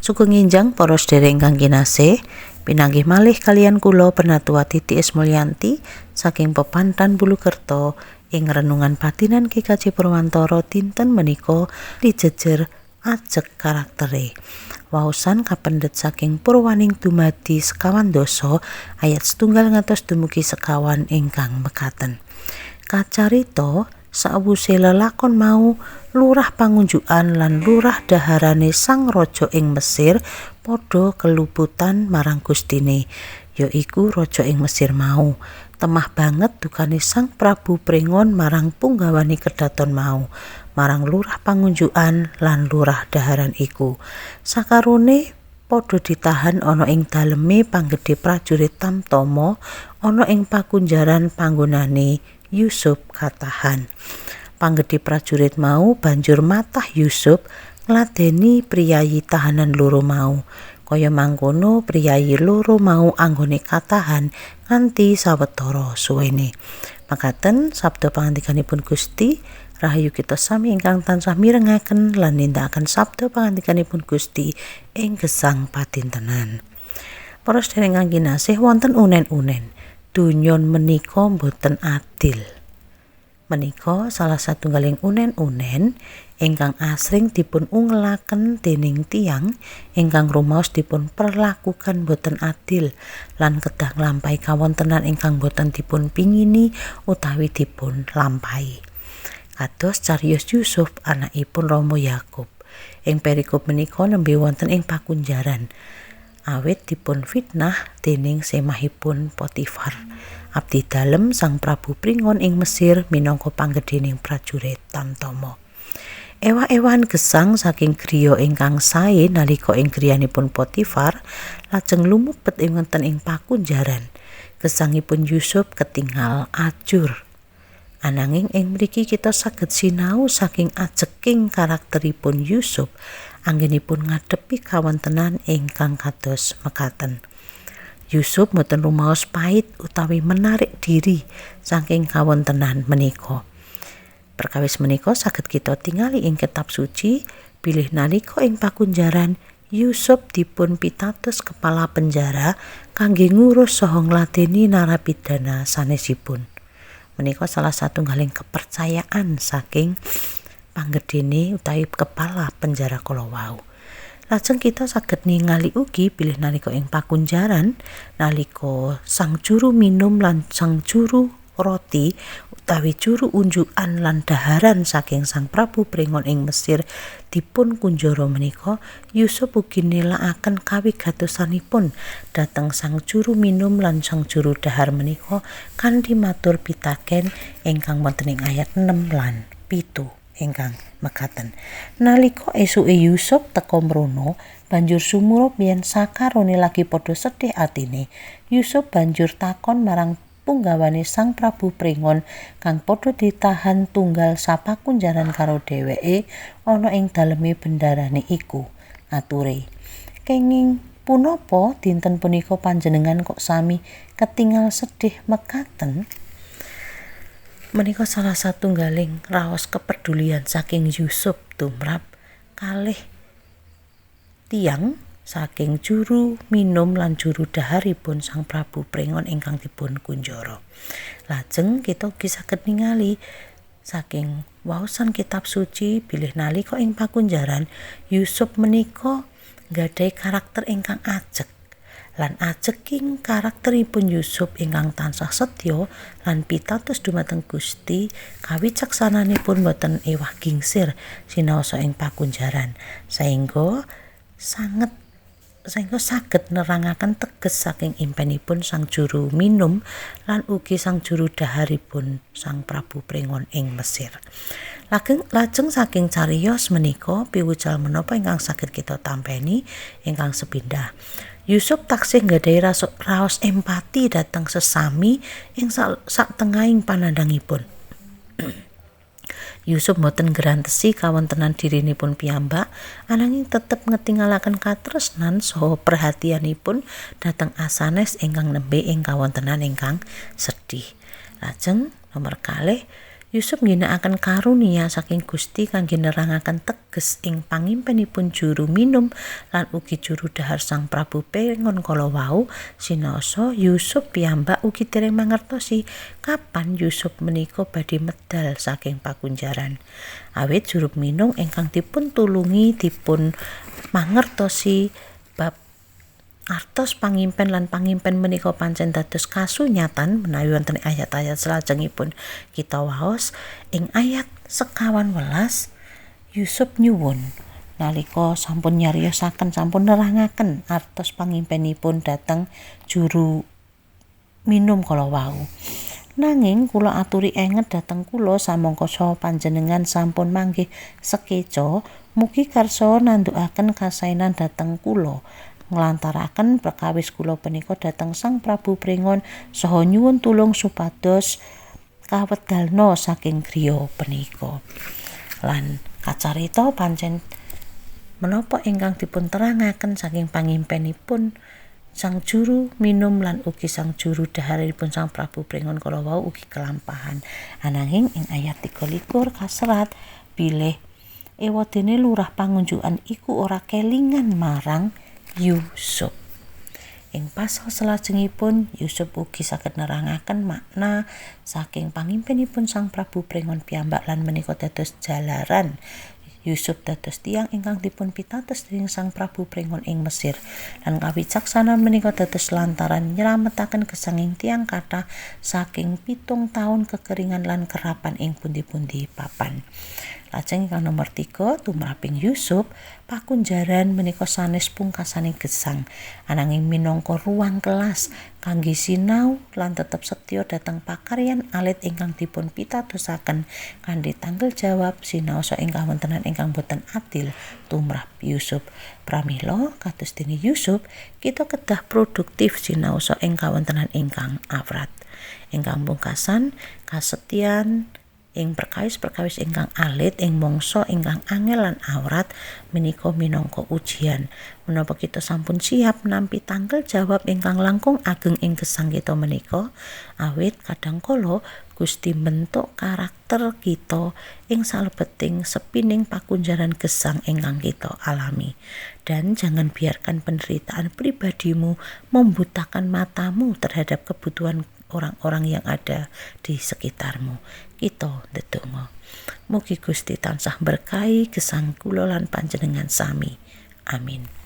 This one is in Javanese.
Sugeng enjang para sedherek ingkang kinasih, pinanggih malih kaliyan kula Penatua Titi Ismulyanti saking Pepantan Bulukerto ing renungan batinan GKJ Purwantara dinten menika dijejer ajeg karaktere. Waosan kapendhet saking Purwaning Dumadi 25 ayat 1 ngantos dumugi 25 ingkang mekaten. Kacarita sawuse lelakon mau, lurah pangunjukan lan lurah daharane sang raja ing Mesir padha keluputan marang gustine, yaiku raja ing Mesir mau. Temah banget dukane sang Prabu Prengon marang punggawane kedaton mau, marang lurah pangunjukan lan lurah daharan iku. Sakarone padha ditahan ana ing daleme panggedhe prajurit Tamtama ana ing pakunjaran panggonane Yusuf katahan. Panggedhe prajurit mau banjur matah Yusuf ngladeni priyayi tahanan loro mau. Kaya mangkono priyayi loro mau anggone katahan nganti sawetara suwene. Makaten sabda pangandikanipun Gusti, rahayu kita sami ingkang tansah mirengaken lan nindakaken sabda pangandikanipun Gusti ing gesang padintenan. Para sedherek ingkang kinasih, wonten unen-unen donya menika boten adil. Menika salah satunggaling unen-unen ingkang asring dipun ungelaken dening tiyang ingkang rumaos dipun perlakukan boten adil lan kedah nglampahi kawontenan ingkang boten dipun pingini utawi dipun lampahi. Kados cariyos Yusuf anakipun Rama Yakub. Ing perikop menika nembe wonten ing pakunjaran awit dipun fitnah dening semahipun Potifar, abdi dalem sang Prabu Pringon ing Mesir minangka panggedhening prajurit Tamtama. Ewah-ewahan gesang saking griya ingkang sae nalika ing griyanipun Potifar lajeng lumebet ing wonten ing pakunjaran. Gesangipun Yusuf ketingal ajur. Ananging ing mriki kita saged sinau saking ajeking karakteripun Yusuf anggenipun ngadepi kawontenan ingkang kados mekaten. Yusuf mboten rumaos pait utawi menarik diri saking kawontenan menika. Perkawis menika saged kita tingali ing kitab suci bilih nalika ing pakunjaran Yusuf dipun pitados kepala penjara kangge ngurus saha ngladeni narapidana sanesipun. Menika salah satunggaling kepercayaan saking panggedhene utawi kepala penjara kala wau. Lajeng kita saged ningali ugi bilih nalika ing pakunjaran nalika sang juru minum lan sang juru roti utawi juru unjukan lan daharan saking sang Prabu Pringon ing Mesir dipun kunjara menika, Yusuf ugi nelakaken kawigatosanipun dhateng sang juru minum lan sang juru dahar menika kanthi matur pitaken ingkang wonten ing ayat 6 lan 7 ingkang mekaten. Nalika esuke Yusuf teka mrono, banjur sumurup yen sakarone lagi padha sedih atine. Yusuf banjur takon marang punggawane sang Prabu Pringon kang padha ditahan tunggal sapakunjaran karo dheweke ana ing daleme bendarane iku. Ature, "Kenging punapa dinten punika panjenengan kok sami ketingal sedih mekaten?" Menika salah satunggaling raos kepedulian saking Yusuf tumrap kalih tiyang saking juru minum lan juru daharipun sang Prabu Pringon ingkang dipun kunjara. Lajeng kita ugi saged ningali saking waosan kitab suci bilih nalika ing pakunjaran Yusuf menika nggadahi karakter ingkang ajeg. Lan ajeking karakteripun Yusuf ingkang tansah setya lan pitados dumateng Gusti, kawicaksananipun boten ewah gingsir sinaosa ing pakunjaran, saengga sanget saengga saged nerangaken teges saking impenipun sang juru minum lan ugi sang juru daharipun sang Prabu Pringon ing Mesir. Lajeng saking cariyos menika piwucal menapa ingkang saged kita tampeni ingkang sepindah. Yusuf taksih nggadahi raos empati dhateng sesami ing saktengahing panandhangipun. Yusuf mboten ngrantesi kawontenan dirinipun piyambak, ananging tetep ngetingalaken katresnan saha perhatianipun dhateng asanes ingkang nembe ing kawontenan ingkang sedih. Lajeng nomor kalih, Yusuf ngginakaken karunia saking Gusti kangge nerangaken teges ing pangimpenipun juru minum lan ugi juru dhahar Sang Prabu Prengon kala wau. Sinaosa Yusuf piyambak ugi dereng mangertosi kapan Yusuf menika badhe medal saking pakunjaran. Awit juru minum ingkang dipun tulungi dipun mangertosi bab artos pangimpen lan pangimpen menika pancen dados kasunyatan menawi wonten ayat-ayat salajengipun kita waos ing ayat 15 Yusuf nyuwun nalika sampun nyariosaken sampun nerangaken artos pangimpenipun dhateng juru minum kala wau. Nanging kula aturi enget dhateng kula samangka saha panjenengan sampun manggih sekeca, mugi karsa nandukaken kasainan dhateng kula nglantaraken perkawis kula punika dhateng Sang Prabu Prengon saha nyuwun tulung supados kawedalna saking griya punika. Lan kacarita pancen menapa ingkang dipun terangaken saking pangimpenipun sang juru minum lan ugi sang juru dhaharipun Sang Prabu Prengon kala wau ugi kelampahan. Ananging ing ayat 23 kaserat bilih ewadene lurah pangunjukan iku ora kelingan marang Yusuf. Ing pasal salajengipun Yusuf ugi saged nerangaken makna saking pangimpenipun Sang Prabu Prengon piyambak lan menika dados jalaran Yusuf dados tiyang ingkang dipun pitados dening Sang Prabu Prengon ing Mesir lan kawicaksanan menika dados lantaran nyelametaken gesanging tiyang kathah saking 7 taun kekeringan lan kerapan ing pundi-pundi papan. Lajeng ingkang nomor 3 tumraping Yusuf, pakunjaran menika sanes pungkasaning gesang, ananging minangka ruang kelas kangge sinau lan tetep setya dhateng pakaryan alit ingkang dipun pitadosaken kanthi tanggel jawab sinaosa ing kawontenan ingkang boten adil tumrap Yusuf. Pramila kados dene Yusuf, kita kedah produktif sinaosa ing kawontenan ingkang awrat. Ingkang pungkasan, kasetyan ing perkawis-perkawis ingkang alit ing mangsa ingkang angel lan awrat menika minangka ujian. Menapa kita sampun siap nampi tanggal jawab ingkang langkung ageng ing gesang kita menika? Awit kadangkala Gusti bentuk karakter kita ing salebeting sepining pakunjaran gesang ingkang kita alami. Dan jangan biarkan penderitaan pribadimu membutakan matamu terhadap kebutuhan orang-orang yang ada di sekitarmu. Kita ndedonga. Mugi Gusti tansah berkahi gesang kula lan panjenengan sami. Amin.